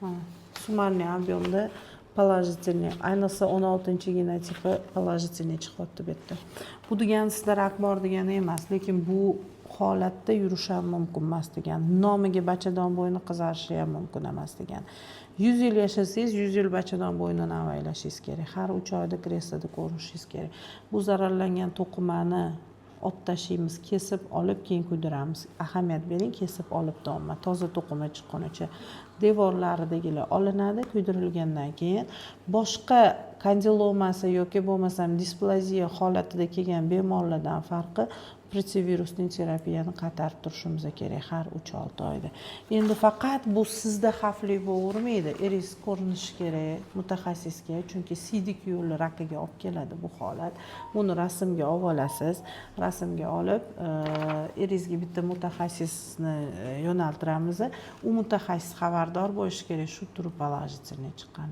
Mana, суммарный объемda положительный, ayniqsa 16 genotipi положительный chiqyapti bu yerda. Bu degani sizda rak bor degani emas, lekin bu holatda yurish ham mumkin emas degani, nomiga bachadon bo'yni qizarishi ham mumkin emas degani. 100 yil yashasangiz, 100 yil bachadon bo'ynini avaylashingiz kerak, har 3 oyda kresloda ko'rinishingiz kerak. Bu zararlangan to'qimani olib tashlaymiz, kesib olib, keyin kuydiramiz. Ahamiyat bering, kesib olib deyapman. Toza to'qima chiqqunicha devorlaridagilar olinadi. Kuydirilgandan keyin boshqa kondilomasi yoki bo'lmasam displaziya holatida kelgan bemorlardan farqi, противовирусный terapiyani qaytarib turishimiz kerak har 3-6 oyda. Endi faqat bu sizda xavfli bo'lavermaydi, eringiz ko'rinishi kerak mutaxassisga, chunki siydik yo'li rakiga olib keladi bu holat. Buni rasmga olib olasiz, rasmga olib, eringizga bitta mutaxassisni yo'naltiramiz. U mutaxassis xabardor bo'lishi kerak shu turi положительный chiqqan.